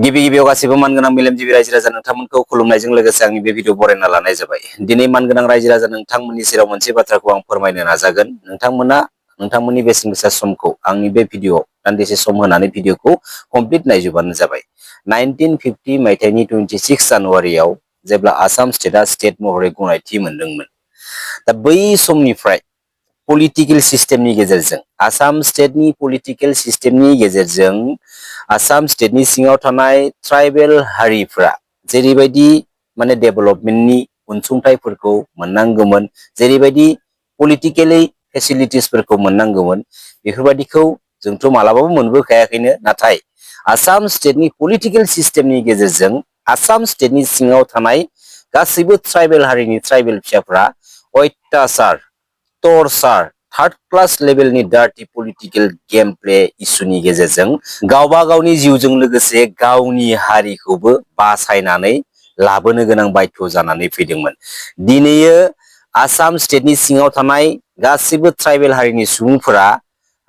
गिबि गिबियाव गासिबो मानगोनां मेलेमजिबि रायजो राजा नोंथांमोनखौ खुलुमनायजों लोगोसे आंनि बे भिडिअ बरायना लानाय जाबाय। दिनै मानगोनां रायजो राजा नोंथांमोननि सेराव मोनसे बाथ्राखौ आं फोरमायनो नाजागोन। नोंथांमोना नोंथांमोननि बेसेन गोसा समखौ आंनि बे भिडिअ दान्दिसे सम होनानै भिडिअखौ कमप्लिट नायजोबानो जाबाय। 1950 मायथाइनि 26 जानुवारियाव जेब्ला आसाम स्टेटआ स्टेट महरै गनायथि मोनदोंमोन, दा बै समनिफ्राय पलिटिकल सिस्टेमनि गेजेरजों आसाम स्टेटनि पलिटिकल सिस्टेमनि गेजेरजों आसाम स्टेटनि सिङाव थानाय ट्राइबेल हारिफ्रा जेरैबायदि माने डेभेलपमेन्टनि अनसुंथाइफोरखौ मोननांगौमोन, जेरैबायदि पलिटिकेलि फेसिलिटिसफोरखौ मोननांगौमोन, बेफोरबायदिखौ जोंथ' मालाबाबो मोनबोखायाखैनो। नाथाय आसाम स्टेटनि पलिटिकल सिस्टेमनि गेजेरजों आसाम स्टेटनि सिङाव थानाय गासैबो ट्राइबेल हारिनि ट्राइबेल फिसाफ्रा अत्याचार, टर्चार, थार्ड क्लास लेभेलनि डार्टी पलिटिकल गेम प्ले इस्युनि गेजेरजों गावबा गावनि जिउजों लोगोसे गावनि हारिखौबो बासायनानै लाबोनो गोनां बाध्य जानानै फैदोंमोन। दिनैयो आसाम स्टेटनि सिङाव थानाय गासैबो ट्राइबेल हारिनि सुबुंफोरा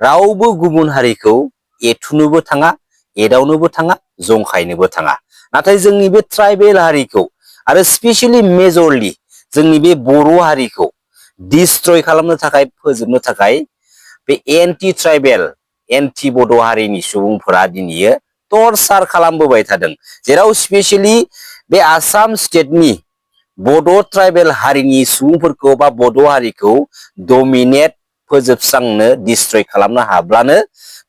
रावबो गुबुन हारिखौ एथुनोबो थाङा, एदावनोबो थाङा, जंखायनोबो थाङा। नाथाय जोंनि बे ट्राइबेल हारिखौ आरो स्पेशली मेजरलि जोंनि बे बर' हारिखौ डिस्ट्रय खालामनो थाखाय, फोजोबनो थाखाय बे एन्टि ट्राइबेल, एन्टि बड' हारिनि सुबुंफोरा दिनैयो टर्चार खालामबोबाय थादों। जेराव स्पेशली बे आसाम स्टेटनि बड' ट्राइबेल हारिनि सुबुंफोरखौ बा बड' हारिखौ डमिनेट, फोजोबस्रांनो, डिस्ट्रय खालामनो हाब्लानो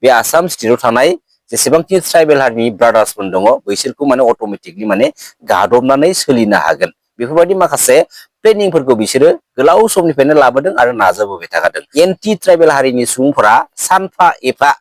बे आसाम स्टेटआव थानाय जेसेबांखि ट्राइबेल हारिनि ब्रादार्सफोर दङ बैसोरखौ माने अट'मेटिकलि माने गादबनानै सोलिनो हागोन। बेफोरबायदि माखासे प्लेनिंफोरखौ बिसोरो गोलाव समनिफ्रायनो लाबोदों आरो नाजाबोबाय थाखादों। एन्टि ट्राइबेल हारिनि सुबुंफोरा सानफा एफा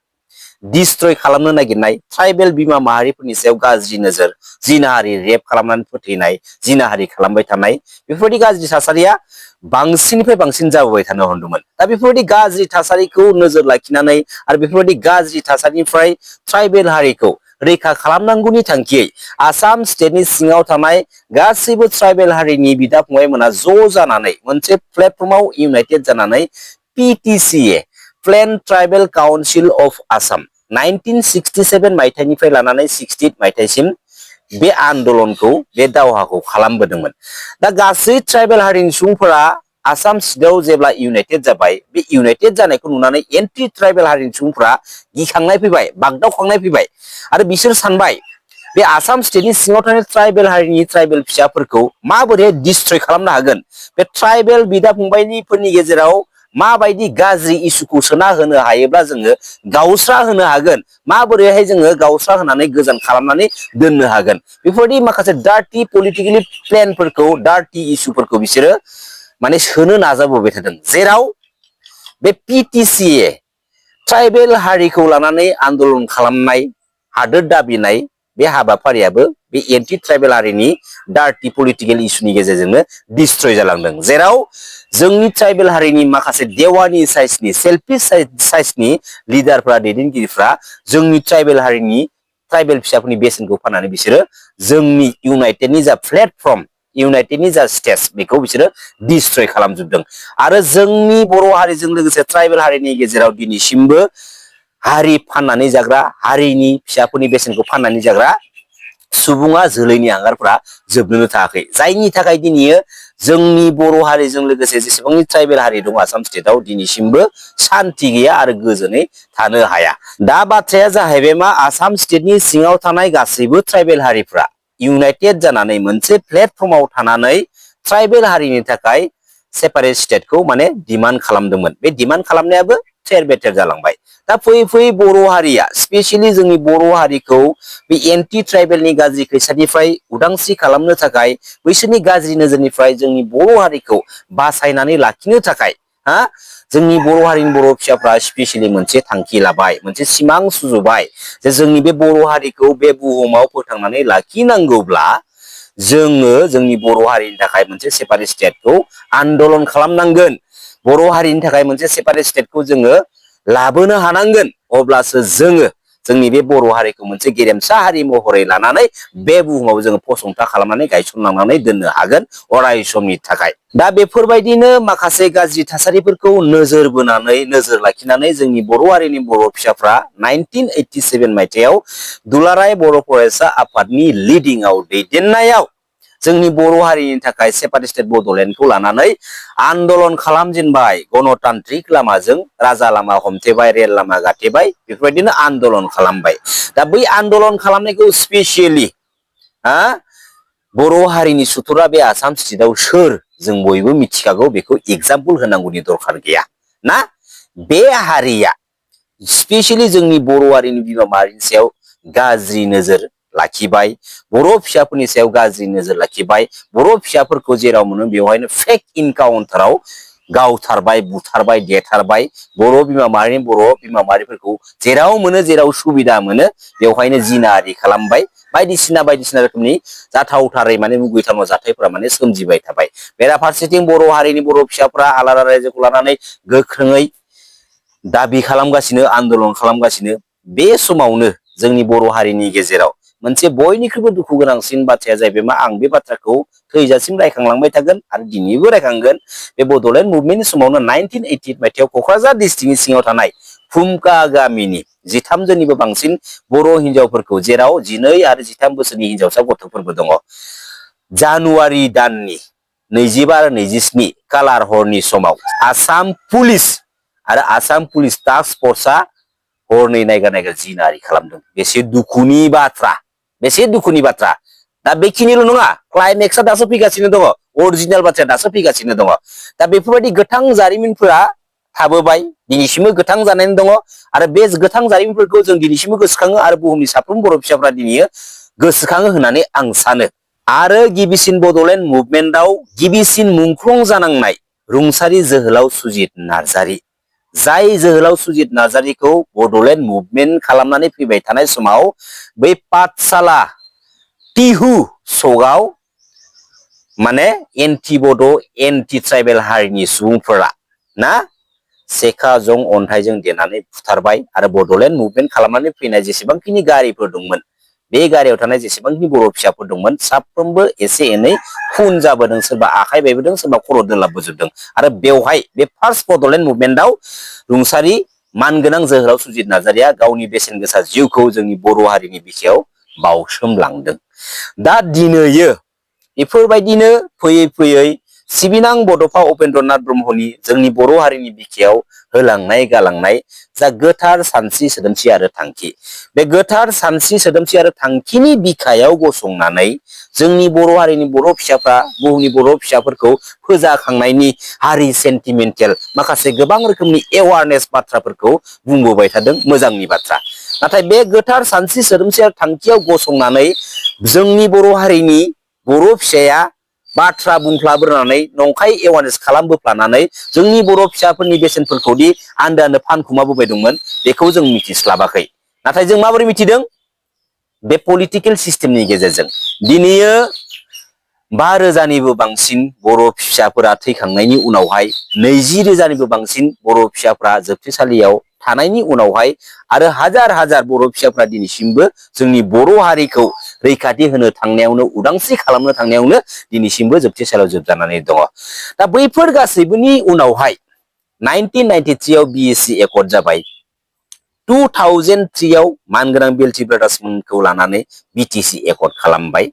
डिस्ट्रय खालामनो नागिरनाय ट्राइबेल बिमा माहारिफोरनि सायाव गाज्रि नोजोर, जिनाहारि रेप खालामनानै फोथैनाय, जिनाहारि खालामबाय थानाय, बेफोरबायदि गाज्रि थासारिया बांसिननिफ्राय बांसिन जाबोबाय थानो हमदोंमोन। दा बेफोरबायदि गाज्रि थासारिखौ नोजोर लाखिनानै आरो बेफोरबायदि गाज्रि थासारिनिफ्राय ट्राइबेल हारिखौ रैखा खालामनांगौनि थांखियै आसाम स्टेटनि सिङाव थानाय गासैबो ट्राइबेल हारिनि बिदा फंबायमोना ज' जानानै मोनसे प्लेटफर्माव इउनाइटेड जानानै PTCA, plain tribal council of Assam, 1967 मायथाइनिफ्राय लानानै 68 मायथाइसिम बे आन्दलनखौ, बे दावहाखौ खालामबोदोंमोन। दा गासै ट्राइबेल हारिनि सुबुंफोरा आसाम स्टेटआव जेब्ला इउनाइटेड जाबाय, बे इउनाइटेड जानायखौ नुनानै एन्टि ट्राइबेल हारिनि सुबुंफोरा गिखांनाय फैबाय, बागदावखांनाय फैबाय आरो बिसोर सानबाय बे आसाम स्टेटनि सिङाव थानाय ट्राइबेल हारिनि ट्राइबेल फिसाफोरखौ माबोरै डिस्ट्रय खालामनो हागोन, बे ट्राइबेल बिदा फंबायनिफोरनि गेजेराव माबायदि गाज्रि इस्युखौ सोना होनो हायोब्ला जोङो गावस्रा होनो हागोन, माबोरैहाय जोङो गावस्रा होनानै गोजान खालामनानै दोननो हागोन, बेफोरबायदि माखासे डार्टी पलिटिकेलि प्लेनफोरखौ, डार्टी इस्युफोरखौ बिसोरो माने सोनो नाजाबोबाय थादों। जेराव बे PTCA, ट्राइबेल हारिखौ लानानै आन्दलन खालामनाय, हादोर दाबिनाय, बे हाबाफारियाबो बे एन्टि ट्राइबेल हारिनि डार्टी पलिटिकेल इस्युनि गेजेरजोंनो डिस्ट्रय जालांदों। जेराव जोंनि ट्राइबेल हारिनि माखासे देवानि साइसनि, सेल्फिश साइसनि लिडारफ्रा, दैदेनगिरिफ्रा जोंनि ट्राइबेल हारिनि ट्राइबेल फिसाफोरनि बेसेनखौ फाननानै बिसोरो जोंनि इउनाइटेडनि जा प्लेटफर्म, इउनाइटेडनि जा स्टेज, बेखौ बिसोरो डिस्ट्रय खालामजोबदों। आरो जोंनि बर' हारिजों लोगोसे ट्राइबेल हारिनि गेजेराव दिनैसिमबो हारि फाननानै जाग्रा, हारिनि फिसाफोरनि बेसेनखौ फाननानै जाग्रा सुबुङा, जोलैनि आंगारफ्रा जोबनोनो थाङाखै। जायनि थाखाय दिनैयो जोंनि बर' हारिजों लोगोसे जेसेबांनि ट्राइबेल हारि दं आसाम स्टेटआव दिनैसिमबो सान्ति गैया आरो गोजोनै थानो हाया। दा बाथ्राया जाहैबाय मा, आसाम स्टेटनि सिङाव थानाय गासैबो ट्राइबेल हारिफ्रा इउनाइटेड जानानै मोनसे प्लेटफर्माव थानानै ट्राइबेल हारिनि थाखाय सेपारेट स्टेटखौ माने डिमान्ड खालामदोंमोन। बे डिमान्ड खालामनायाबो थेर बेथेर जालांबाय। दा फैयै फैयै बर' हारिया, स्पेशली जोंनि बर' हारिखौ बे एन्टि ट्राइबेलनि गाज्रि खैसानिफ्राय उदांस्रि खालामनो थाखाय, बैसोरनि गाज्रि नोजोरनिफ्राय जोंनि बर' हारिखौ बासायनानै लाखिनो थाखाय जोंनि बर' हारिनि बर' फिसाफ्रा स्पेशली मोनसे थांखि लाबाय, मोनसे सिमां सुजुबाय जे जोंनि बे बर' हारिखौ बे बुहुमाव फोथांनानै लाखिनांगौब्ला जोङो जोंनि बर' हारिनि थाखाय मोनसे सेपारेट स्टेटखौ आन्दलन खालामनांगोन। बर' हारिनि थाखाय मोनसे सेपारेट स्टेटखौ जोङो लाबोनो हानांगोन। अब्लासो जोङो जोंनि बे बर' हारिखौ मोनसे गेरेमसा हारि महरै लानानै बे बुहुमाव जोङो फसंथा खालामनानै गायसनलांनानै दोननो हागोन अराय समनि थाखाय। दा बेफोरबायदिनो माखासे गाज्रि थासारिफोरखौ नोजोर बोनानै नोजोर लाखिनानै जोंनि बर' हारिनि बर' फिसाफ्रा 1987 मायथाइयाव दुलाराय बर' फरायसा आफादनि लिडिंआव दैदेननायाव जोंनि बर' हारिनि थाखाय सेपारेट स्टेट बड'लेण्डखौ लानानै आन्दलन खालामजेनबाय। गणतान्त्रिक लामाजों राजा लामा हमथेबाय, रेल लामा गाथेबाय, बेफोरबायदिनो आन्दलन खालामबाय। दा बै आन्दलन खालामनायखौ स्पेसियेलि बर' हारिनि सुथुरा बे आसाम स्टेटआव सोर जों बयबो मिथिखागौ, बेखौ एगजाम्पल होनांगौनि दरखार गैया ना। बे हारिया स्पेसियेलि जोंनि बर' हारिनि बिमा माहारिनि सायाव गाज्रि नोजोर लाखिबाय, बर' फिसाफोरनि सायाव गाज्रि नोजोर लाखिबाय, बर' फिसाफोरखौ जेराव मोनो बेवहायनो फेक इनकाउन्टाराव गावथारबाय, बुथारबाय, देथारबाय। बर' बिमा माहारिफोरखौ जेराव मोनो जेराव सुबिदा मोनो बेवहायनो जिनाहारि खालामबाय। बायदिसिना रोखोमनि जाथावथारै माने मुगैथावना जाथायफोरा माने सोमजिबाय थाबाय। बेराफारसेथिं बर' हारिनि बर' फिसाफ्रा आलादा रायजोखौ लानानै गोख्रोङै दाबि खालामगासिनो, आन्दलन खालामगासिनो। बे समावनो जोंनि बर' हारिनि गेजेराव मोनसे बयनिख्रुइबो दुखु गोनांसिन बाथ्राया जाहैबाय मा, आं बे बाथ्राखौ थैजासिम रायखांलांबाय थागोन आरो दिनैबो रायखांगोन। बे बड'लेण्ड मुभमेन्टनि समावनो 1988 मायथाइयाव क'क्राझार डिस्ट्रिक्टनि सिङाव थानाय फुंखा गामिनि 13 बांसिन बर' हिनजावफोरखौ, जेराव 12 आरो 13 बोसोरनि हिनजावसा गथ'फोरबो दङ, जानुवारि दाननि 25 आरो 27 कालार हरनि समाव आसाम पुलिस आरो आसाम पुलिस टास्क फर्सआ हरनै नायगार जिनाहारि खालामदों। बेसे दुखुनि बाथ्रा, बेसे दुखुनि बाथ्रा। दा बेखिनिल' नङा, क्लाइमेक्सआ दासो फैगासिनो दङ, अरिजिनेल बाथ्राया दासो फैगासिनो दङ। दा बेफोरबायदि गोथां जारिमिनफोरा थाबोबाय, दिनैसिमबो गोथां जानानै दङ आरो बे गोथां जारिमिनफोरखौ जों दिनैसिमबो गोसोखाङो आरो बुहुमनि साफ्रोम बर' फिसाफ्रा दिनै गोसोखाङो होननानै आं सानो। आरो गिबिसिन बड'लेण्ड मुभमेन्टआव गिबिसिन मुंख्लं जानांनाय रुंसारि जोहोलाव सुजित नार्जारि, जाय जोहोलाव सुजित नार्जारिखौ बड'लेण्ड मुभमेन्ट खालामनानै फैबाय थानाय समाव बै पाठशाला टिहु सकआव माने एन्टि बड', एन्टि ट्राइबेल हारिनि सुबुंफोरा ना सेखा जं अन्थाइजों देनानै बुथारबाय आरो बड'लेण्ड मुभमेन्ट खालामनानै फैनाय जेसेबांखिनि गारिफोर दंमोन, बे गारियाव थानाय जेसेबांखिनि बर' फिसाफोर दंमोन, साफ्रोमबो एसे एनै खुन जाबोदों, सोरबा आखाइ बायबोदों, सोरबा खर' दोलाबोजोबदों। आरो बेवहाय बे फार्स्ट बड'लेण्ड मुभमेन्टआव रुंसारि मानगोनां जोहोलाव सुजित नार्जारिया गावनि बेसेन गोसा जिउखौ जोंनि बर' हारिनि बिखायाव बाउसोमलांदों। दा दिनैयो बेफोरबायदिनो फैयै फैयै सिबिनां बड'फा उपेन्द्रनाथ ब्रह्मनि जोंनि बर' हारिनि बिखायाव होलांनाय गालांनाय जा गोथार सानस्रि, सोदोमस्रि आरो थांखि, बे गोथार सानस्रि, सोदोमस्रि आरो थांखिनि बिखायाव गसंनानै जोंनि बर' हारिनि बर' फिसाफ्रा बुहुमनि बर' फिसाफोरखौ फोजाखांनायनि हारि सेन्टिमेन्टेल माखासे गोबां रोखोमनि एवारनेस बाथ्राफोरखौ बुंबोबाय थादों, मोजांनि बाथ्रा। नाथाय बे गोथार सानस्रि, सोदोमस्रि आरो थांखियाव गसंनानै जोंनि बर' हारिनि बर' फिसाया बाथ्रा बुंफ्लाबोनानै नंखाय एवारनेस खालामबोफ्लानानै जोंनि बर' फिसाफोरनि बेसेनफोरखौ दि आन्दो आन्दो फानखुमाबोबाय दंमोन, बेखौ जों मिथिस्लाबाखै। नाथाय जों माबोरै मिथिदों? बे पलिटिकेल सिस्टेमनि गेजेरजों। दिनैयो 5,000निबो बांसिन बर' फिसाफोरा थैखांनायनि उनावहाय 20,000निबो बांसिन बर' फिसाफ्रा जोबथेसालियाव थानायनि उनावहाय आरो हाजार हाजार बर' फिसाफ्रा दिनैसिमबो जोंनि बर' हारिखौ रैखाथि होनो थांनायावनो, उदांस्रि खालामनो थांनायावनो दिनैसिमबो जोबथेसालियाव जोबजानानै दङ। दा बैफोर गासैबोनि उनावहाय 1993 आव BSc एकर्ड जाबाय। 2003 आव मानगोनां बेल्टि ब्रादार्समोनखौ लानानै BTC एकर्ड खालामबाय।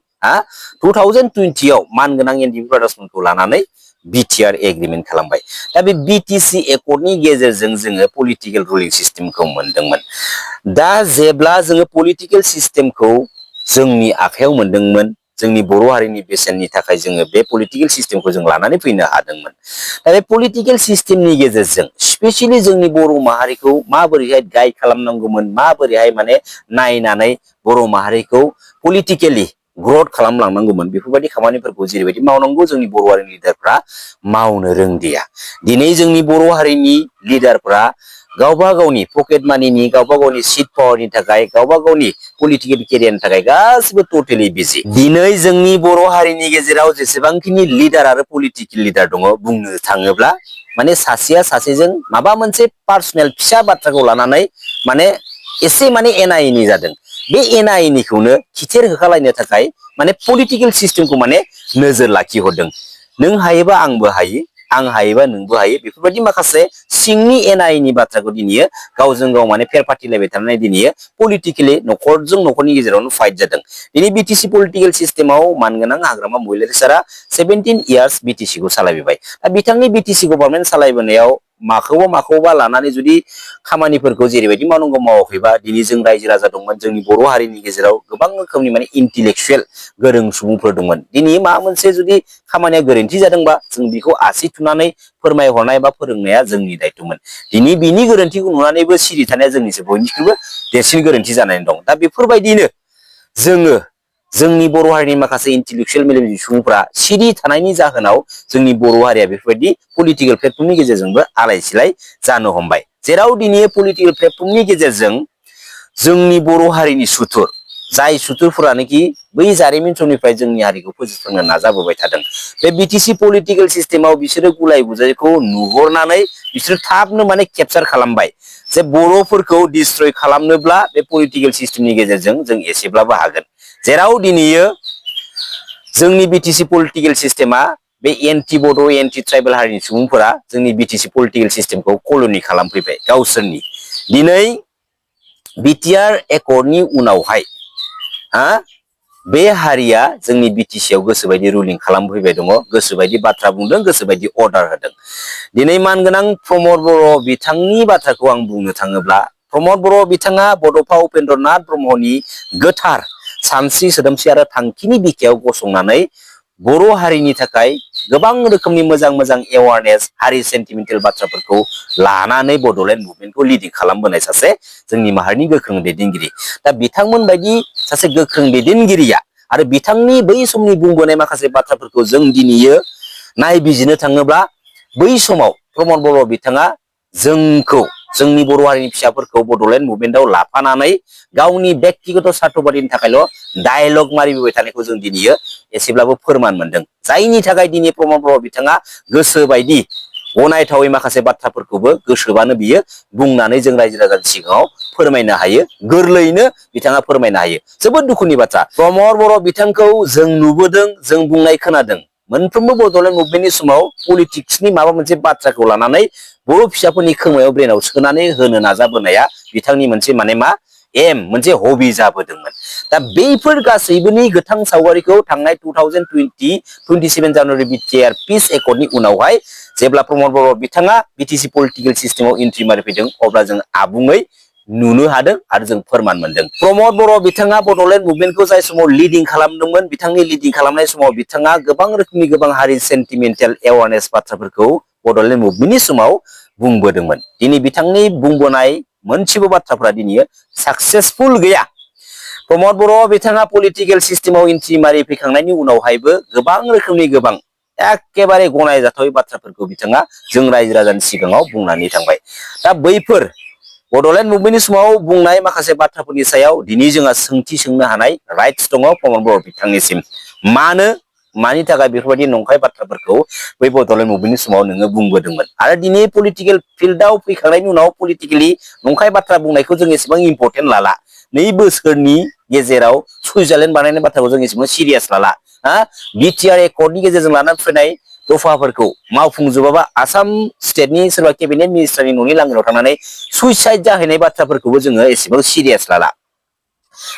2020 आव मानगोनां एनडि ब्रादार्समोनखौ लानानै BTR एग्रिमेन्ट खालामबाय। दा बे BTC एकर्डनि गेजेरजों जोङो पलिटिकेल रुलिं सिस्टेमखौ मोनदोंमोन। दा जेब्ला जोङो पलिटिकेल सिस्टेमखौ जोंनि आखायाव मोनदोंमोन, जोंनि बर' हारिनि बेसेननि थाखाय जोङो बे पलिटिकेल सिस्टेमखौ जों लानानै फैनो हादोंमोन। दा बे पलिटिकेल सिस्टेमनि गेजेरजों स्पेसियेलि जोंनि बर' माहारिखौ माबोरैहाय गाइड खालामनांगौमोन, माबोरैहाय माने नायनानै बर' माहारिखौ पलिटिकेलि ग्रथ खालामलांनांगौमोन, बेफोरबायदि खामानिफोरखौ जेरैबायदि मावनांगौ जोंनि बर' हारिनि लिडारफ्रा मावनो रोंदिया। दिनै जोंनि बर' हारिनि लिडारफ्रा गावबा गावनि पकेट मानिनि, गावबा गावनि सिट पावारनि थाखाय, गावबा गावनि पलिटिकेल केरियारनि थाखाय गासिबो टटेलि बिजि। दिनै जोंनि बर' हारिनि गेजेराव जेसेबांखिनि लिडार आरो पलिटिकेल लिडार दङ, बुंनो थाङोब्ला माने सासेया सासेजों माबा मोनसे पार्सनेल फिसा बाथ्राखौ लानानै माने एसे माने एना एनि जादों। बे एना एनिखौनो खिथेर होखालायनो थाखाय माने पलिटिकेल सिस्टेमखौ माने नोजोर लाखिहरदों। नों हायोबा आंबो हायो, आं हायोबा नोंबो हायो, बेफोरबायदि माखासे सिंनि एना एनि बाथ्राखौ दिनैयो गावजों गाव माने फेर फाथिलायबाय थानानै दिनैयो पलिटिकेलि न'खरजों न'खरनि गेजेरावनो फाइट जादों। दिनै बिटिसि पलिटिकेल सिस्टेमाव मानगोनां हाग्रामा महिलारि सारा 17 इयार्स बिटिसि खौ सालायबोबाय। दा बिथांनि बिटिसि गभर्नमेन्ट सालायबोनायाव माखौबा लानानै जुदि खामानिफोरखौ जेरैबायदि मावनांगौ मावाखैबा दिनै जों रायजो राजा दंमोन, जोंनि बर' हारिनि गेजेराव गोबां रोखोमनि माने इन्टेलेक्सुयेल गोरों सुबुंफोर दंमोन। दिनै माबा मोनसे जुदि खामानिया गोरोन्थि जादोंबा जों बेखौ आसि थुनानै फोरमायहरनाय बा फोरोंनाया जोंनि दायथ'मोन। दिनै बिनि गोरोन्थिखौ नुनानैबो सिरि थानाया जोंनिसो बयनिख्रुइबो देरसिन गोरोन्थि जानानै दं। दा बेफोरबायदिनो जोङो जोंनि बर' हारिनि माखासे इन्टेलेक्सुयेल मेलेमजिबि सुबुंफोरा सिरि थानायनि जाहोनाव जोंनि बर' हारिया बेफोरबायदि पलिटिकेल प्लेटफर्मनि गेजेरजोंबो आलाय सिलाय जानो हमबाय। जेराव दिनै पलिटिकेल प्लेटफर्मनि गेजेरजों जोंनि बर' हारिनि सुथुर, जाय सुथुरफोरानोखि बै जारिमिन समनिफ्राय जोंनि हारिखौ फोजोबस्रांनो नाजाबोबाय थादों, बे बिटिसि पलिटिकेल सिस्टेमाव बिसोरो गुलाय गुजायखौ नुहुरनानै बिसोरो थाबनो माने केपचार खालामबाय जे बर'फोरखौ डिस्ट्रय खालामनोब्ला बे पलिटिकेल सिस्टेमनि गेजेरजों जों एसेब्लाबो हागोन। जेराव दिनैयो जोंनि बिटिसि पलिटिकेल सिस्टेमा बे एन्टि बड' एन्टि ट्राइबेल हारिनि सुबुंफोरा जोंनि बिटिसि पलिटिकेल सिस्टेमखौ कल'नि खालामफैबाय गावसोरनि। दिनै बिटिआर एकर्डनि उनावहाय बे हारिया जोंनि बिटिसिआव गोसोबायदि रुलिं खालामफैबाय दङ, गोसोबायदि बाथ्रा बुंदों, गोसोबायदि अर्डार होदों। दिनै मानगोनां प्रमद बर' बिथांनि बाथ्राखौ आं बुंनो थाङोब्ला, प्रमद बर' बिथाङा बड'फा उपेन्द्र नाथ ब्रह्मनि गोथार सानस्रि सोदोमस्रि आरो थांखिनि बिखायाव गसंनानै बर' हारिनि थाखाय गोबां रोखोमनि मोजां मोजां एवारनेस, हारि सेन्टिमेन्टेल बाथ्राफोरखौ लानानै बड'लेण्ड मुभमेन्टखौ लिडिं खालामबोनाय सासे जोंनि माहारिनि गोख्रों दैदेनगिरि। दा बिथांमोन बायदि सासे गोख्रों दैदेनगिरिया आरो बिथांनि बै समनि बुंबोनाय माखासे बाथ्राफोरखौ जों दिनैयो नायबिजिरनो थाङोब्ला बै समाव प्रमद बर' बिथाङा जोंखौ, जोंनि बर' हारिनि फिसाफोरखौ बड'लेण्ड मुभमेन्टआव लाफानानै गावनि बेक्तिगत स्वार्थबादिनि थाखायल' डायलग मारिबोबाय थानायखौ जों दिनैयो एसेब्लाबो फोरमान मोनदों। जायनि थाखाय दिनै प्रमद बर' बिथाङा गोसोबायदि गनायथावै माखासे बाथ्राफोरखौबो गोसोबानो बियो बुंनानै जों रायजो राजानि सिगाङाव फोरमायनो हायो, गोरलैयैनो बिथाङा फोरमायनो हायो। जोबोद दुखुनि बाथ्रा, प्रमद बर' बिथांखौ जों नुबोदों, जों बुंनाय खोनादों। मोनफ्रोमबो बड'लेण्ड मुभमेन्टनि समाव पलिटिक्सनि माबा मोनसे बाथ्राखौ लानानै बर' फिसाफोरनि खोमायाव ब्रेनाव सोनानै होनो नाजाबोनाया बिथांनि मोनसे माने मा एम, मोनसे हबि जाबोदोंमोन। दा बैफोर गासैबोनि गोथां सावगारिखौ थांनाय 2027 जानुवारि बिटिआर पिस एकर्डनि उनावहाय जेब्ला प्रमद बर' बिथाङा बिटिसि पलिटिकेल सिस्टेमाव एन्ट्रि मारिफैदों, अब्ला जों आबुङै नुनो हादों आरो जों फोरमान मोनदों। प्रमद बर' बिथाङा बड'लेण्ड मुभमेन्टखौ जाय समाव लिडिं खालामदोंमोन, बिथांनि लिडिं खालामनाय समाव बिथाङा गोबां रोखोमनि गोबां हारि सेन्टिमेन्टेल एवारनेस बाथ्राफोरखौ बड'लेण्ड मुभमेन्टनि समाव बुंबोदोंमोन। दिनै बिथांनि बुंबोनाय मोनसेबो बाथ्राफ्रा दिनै साक्सेसफुल गैया। प्रमद बर' बिथाङा पलिटिकेल सिस्टेमाव एन्ट्रि मारिफैखांनायनि उनावहायबो गोबां रोखोमनि गोबां एखेबारे गनायजाथावै बाथ्राफोरखौ बिथाङा जों रायजो राजानि सिगाङाव बुंनानै थांबाय। दा बैफोर बड'लेण्ड मुभमेन्टनि समाव बुंनाय माखासे बाथ्राफोरनि सायाव दिनै जोंहा सोंथि सोंनो हानाय राइट्स दङ प्रमद बर' बिथांनिसिम। मानि थाखाय बेफोरबायदि नंखाय बाथ्राफोरखौ बै बड'लेण्ड मुभमेन्टनि समाव नोङो बुंबोदोंमोन? आरो दिनै पलिटिकेल फिल्डआव फैखांनायनि उनाव पलिटिकेलि नंखाय बाथ्रा बुंनायखौ जों एसेबां इम्परटेन्ट लाला। 2 बोसोरनि गेजेराव सुइजारलेण्ड बानायनाय बाथ्राखौ जों एसेबां सिरियास लाला। बिटिआर एकर्डनि गेजेरजों लानानै फैनाय दफाफोरखौ मावफुंजोबाबा आसाम स्टेटनि सोरबा केबिनेट मिनिस्टारनि न'नि लांगोनायाव थांनानै सुइसाइड जाहैनाय बाथ्राफोरखौबो जोङो एसेबां सिरियास लाला।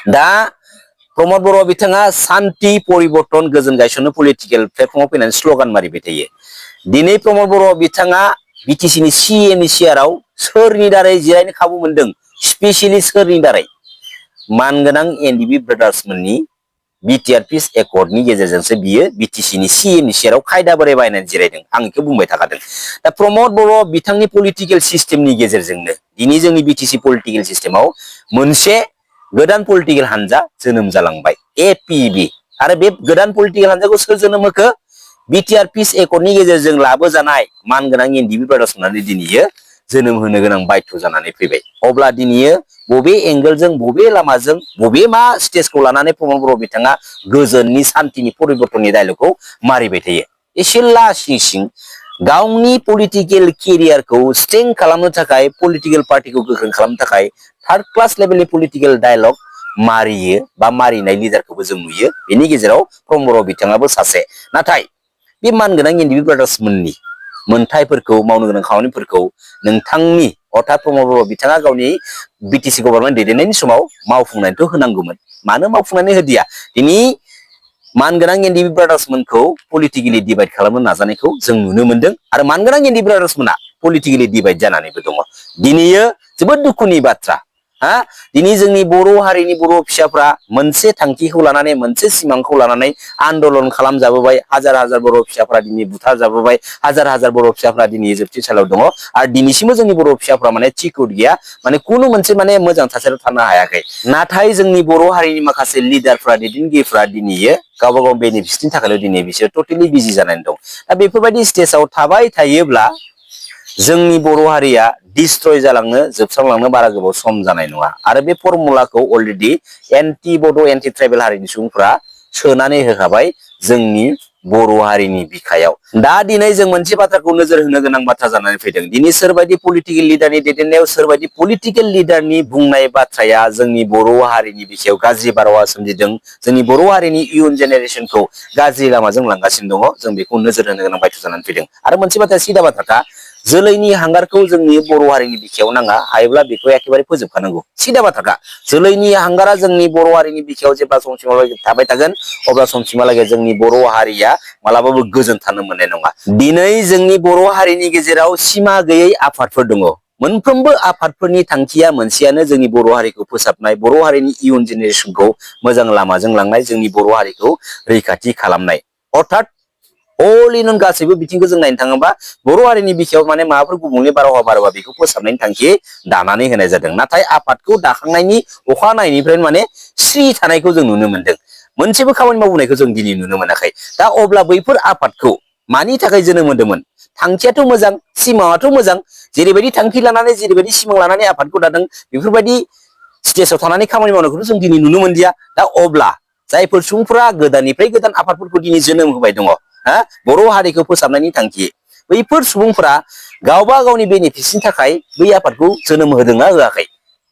दा प्रमद बर' बिथाङा सान्ति परिबर्तन गोजोन गायसननो पलिटिकेल प्लेटफर्माव फैनानै स्ल'गान मारिबाय थायो। दिनै प्रमद बर' बिथाङा बिटिसिनि सिएमनि सियाराव सोरनि दारै जिरायनो खाबु मोनदों? स्पेसियेलि सोरनि दारै? मानगोनां एनडिबि ब्रादार्समोननि बिटिआर पिस एकर्डनि गेजेरजोंसो बियो बिटिसिनि सिएमनि सियाराव खायदा बोराय बायनानै जिरायदों। आं बेखौ बुंबाय थाखादों। दा प्रमद बर' बिथांनि पलिटिकेल सिस्टेमनि गेजेरजोंनो दिनै जोंनि बिटिसि पलिटिकेल सिस्टेमाव मोनसे गोदान पलिटिकेल हान्जा जोनोम जालांबाय, एपिबि। आरो बे गोदान पलिटिकेल हान्जाखौ सोर जोनोम होखो? बिटिआर पिस एकर्डनि गेजेरजों लाबोजानाय मानगोनां एनडिबि ब्रादार्स होननानै दिनैयो जोनोम होनो गोनां बायध' जानानै फैबाय। अब्ला दिनैयो बबे एंगोलजों, बबे लामाजों, बबे मा स्टेजखौ लानानै प्रमद बर' बिथाङा गोजोननि, सान्थिनि, परिबर्तननि डायलगखौ मारिबाय थायो? एसे लासिं सिं गावनि पलिटिकल केरियारखौ स्ट्रें खालामनो थाखाय पलिटिकल पार्टीखौ गोख्रों खालामनो थाखाय थार्ड क्लास लेभेलनि पलिटिकल डायलग मारियो बा मारिनाय लिडारखौबो जों नुयो। बेनि गेजेराव प्रमद बर' बिथाङाबो सासे। नाथाय बे मानगोनां एनडिबि ब्रादार्स मोननि मोनथायफोरखौ मावनो गोनां खामानिफोरखौ नोंथांनि अर्थात प्रमद बर' बिथाङा गावनि बिटिसि गभर्नमेन्ट दैदेननायनि समाव मावफुंनानैथ' होनांगौमोन। मानो मावफुंनानै होदिया? दिनै मानगोनां एनडिबि ब्रादार्समोनखौ पलिटिकेलि डिभाइड खालामनो नाजानायखौ जों नुनो मोनदों आरो मानगोनां एनडिबि ब्रादार्समोना पलिटिकेलि डिभाइड जानानैबो दङ। दिनैयो जोबोद दुखुनि बाथ्रा दिनै जोंनि बर' हारिनि बर' फिसाफ्रा मोनसे थांखिखौ लानानै मोनसे सिमांखौ लानानै आन्दलन खालामजाबोबाय। हाजार हाजार बर' फिसाफ्रा दिनै बुथार जाबोबाय। हाजार हाजार बर' फिसाफ्रा दिनै जोबथेसालियाव दङ आरो दिनैसिमबो जोंनि बर' फिसाफ्रा माने थिकुट गैया, माने खुनु मोनसे माने मोजां थासारियाव थानो हायाखै। नाथाय जोंनि बर' हारिनि माखासे लिडारफ्रा दैदेनगिरिफ्रा दिनैयो गावबा गाव बेनिफिट्सनि थाखायल' दिनै बिसोर टटेलि बिजि जानानै दं। दा बेफोरबायदि स्टेजाव थाबाय थायोब्ला जोंनि बर' हारिया डिस्ट्रय जालांनो जोबस्रांलांनो बारा गोबाव सम जानाय नङा आरो बे फर्मुलाखौ अलरेडि एन्टि बड' एन्टि ट्राइबेल हारिनि सुबुंफ्रा सोनानै होखाबाय जोंनि बर' हारिनि बिखायाव। दा दिनै जों मोनसे बाथ्राखौ नोजोर होनो गोनां बाथ्रा जानानै फैदों। दिनै सोरबायदि पलिटिकेल लिडारनि दैदेननायाव सोरबायदि पलिटिकेल लिडारनि बुंनाय बाथ्राया जोंनि बर' हारिनि बिखायाव गाज्रि बारहावा सोमजिदों, जोंनि बर' हारिनि इयुन जेनेरेसनखौ गाज्रि लामाजों लांगासिनो दङ। जों बेखौ नोजोर होनो गोनां बायथ' जानानै फैदों। आरो मोनसे बाथ्राया सिदा बाथ्राखा, जोलैनि हांगारखौ जोंनि बर' हारिनि बिखायाव नाङा, हायोब्ला बेखौ एखेबारे फोजोबखानांगौ। सिदा बाथ्राखा। जोलैनि हांगारा जोंनि बर' हारिनि बिखायाव जेब्ला समसिमहालागै थाबाय थागोन अब्ला समसिमहालागै जोंनि बर' हारिया मालाबाबो गोजोन थानो मोननाय नङा। दिनै जोंनि बर' हारिनि गेजेराव सिमा गैयै आफादफोर दङ। मोनफ्रोमबो आफादफोरनि थांखिया मोनसेयानो, जोंनि बर' हारिखौ फोसाबनाय, बर' हारिनि इयुन जेनेरेसनखौ मोजां लामाजों लांनाय, जोंनि बर' हारिखौ रैखाथि खालामनाय। अर्थात अल इन गासैबो बिथिंखौ जों नायनो थाङोबा बर' हारिनि बिखायाव माने माबाफोर गुबुंले बारहावा बारोबा बेखौ फोसाबनायनि थांखि दानानै होनाय जादों। नाथाय आफादखौ दाखांनायनि अखानायैनिफ्रायनो माने स्रि थानायखौ जों नुनो मोनदों। मोनसेबो खामानि मावबोनायखौ जों दिनै नुनो मोनाखै। दा अब्ला बैफोर आफादखौ मानि थाखाय जोनोम होदोंमोन? थांखियाथ' मोजां, सिमाङाथ' मोजां। जेरैबायदि थांखि लानानै जेरैबायदि सिमां लानानै आफादखौ दादों, बेफोरबायदि स्टेजाव थानानै खामानि मावनायखौथ' जों दिनै नुनो मोनदिया। दा अब्ला जायफोर सुबुंफोरा गोदाननिफ्राय गोदान आफादफोरखौ दिनै जोनोम होबाय दङ, बर' हारिखौ फोसाबनायनि थांखि, बैफोर सुबुंफोरा गावबा गावनि बेनिफिट्सनि थाखाय बै आफादखौ जोनोम होदोंना होआखै?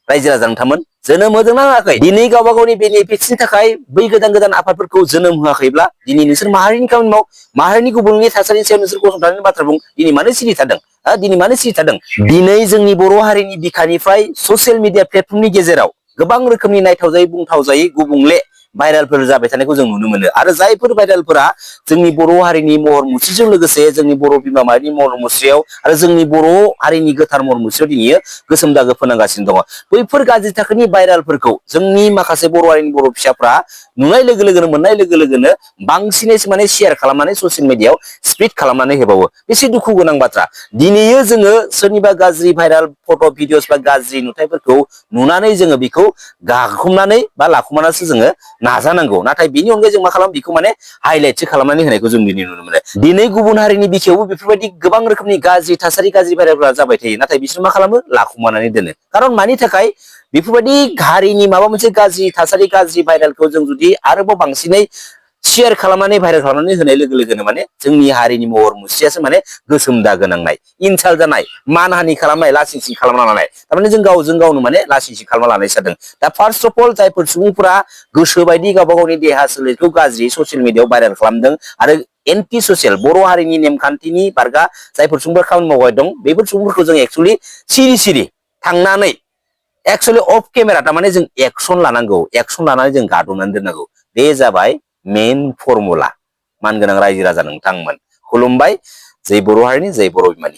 रायजो राजा नोंथांमोन, जोनोम होदोंना होआखै? दिनै गावबा गावनि बेनिफिट्सनि थाखाय बै गोदान गोदान आफादफोरखौ जोनोम होआखैब्ला दिनै नोंसोर माहारिनि खामानि माव, माहारिनि गुबुंले थासारिनि सायाव नोंसोर गसंथानायनि बाथ्रा बुं। दिनै मानो सिरि थादों? दिनै मानो सिरि थादों? दिनै जोंनि बर' हारिनि बिखानिफ्राय ससियेल मिडिया प्लेटफर्मनि गेजेराव गोबां रोखोमनि नायथावजायै बुंथावजायै गुबुंले भाइरेलफोर जाबाय थानायखौ जों नुनो मोनो आरो जायफोर भाइरेलफोरा जोंनि बर' हारिनि महर मुस्रिजों लोगोसे जोंनि बर' बिमा माहारिनि महर मुस्रियाव आरो जोंनि बर' हारिनि गोथार महर मुस्रियाव दिनै गोसोम दागो फोनांगासिनो दङ। बैफोर गाज्रि थाखोनि भाइरेलफोरखौ जोंनि माखासे बर' हारिनि बर' फिसाफ्रा नुनाय लोगो लोगोनो, मोननाय लोगो लोगोनो बांसिनैसो माने शेयार खालामनानै ससियेल मिडियाआव स्प्रेड खालामनानै होबावो। बेसे दुखु गोनां बाथ्रा। दिनैयो जोङो सोरनिबा गाज्रि भाइरेल फट' भिडिअस बा गाज्रि नुथायफोरखौ नुनानै जोङो बेखौ गाखुमनानै बा लाखुमानासो जोङो नाजानांगौ। नाथाय बिनि अनगायै जों मा खालामो? बेखौ माने हाइलाइटसो खालामनानै होनायखौ जों दिनै नुनो मोनो। दिनै गुबुन हारिनि बिखायावबो बेफोरबायदि गोबां रोखोमनि गाज्रि थासारि, गाज्रि भाइरेलफोरा जाबाय थायो। नाथाय बिसोर मा खालामो? लाखुमानानै दोनो। खारन मानि थाखाय? बेफोरबायदि हारिनि माबा मोनसे गाज्रि थासारि, गाज्रि भाइरेलखौ जों जुदि आरोबाव बांसिनै शेयार खालामनानै भाइरेल खालामनानै होनाय लोगो लोगोनो माने जोंनि हारिनि महर मुस्रियासो माने गोसोम दागो नांनाय, इनसाल्ट जानाय, मानहानि खालामनाय, लासिं सिं खालामना लानाय, थारमाने जों गावजों गावनो माने लासिं सिं खालामना लानाय जादों। दा फार्स्ट अफ अल जायफोर सुबुंफोरा गोसोबायदि गावबा गावनि देहा सोलेरखौ गाज्रि ससियेल मिडियाआव भाइरेल खालामदों आरो एन्टि ससियेल बर' हारिनि नेमखान्थिनि बारगा जायफोर सुबुंफोरा खामानि मावबाय दं, बेफोर सुबुंफोरखौ जों एक्सुवेलि सिरि सिरि थांनानै एक्सुवेलि अफ केमेरा थारमाने जों एक्सन लानांगौ, एक्सन लानानै जों गादबनानै दोननांगौ। बे जाबाय मेइन फर्मुला। मानगोनां रायजो राजा नोंथांमोन, खुलुमबाय। जै बर' हारिनि, जै बर' बिमानि।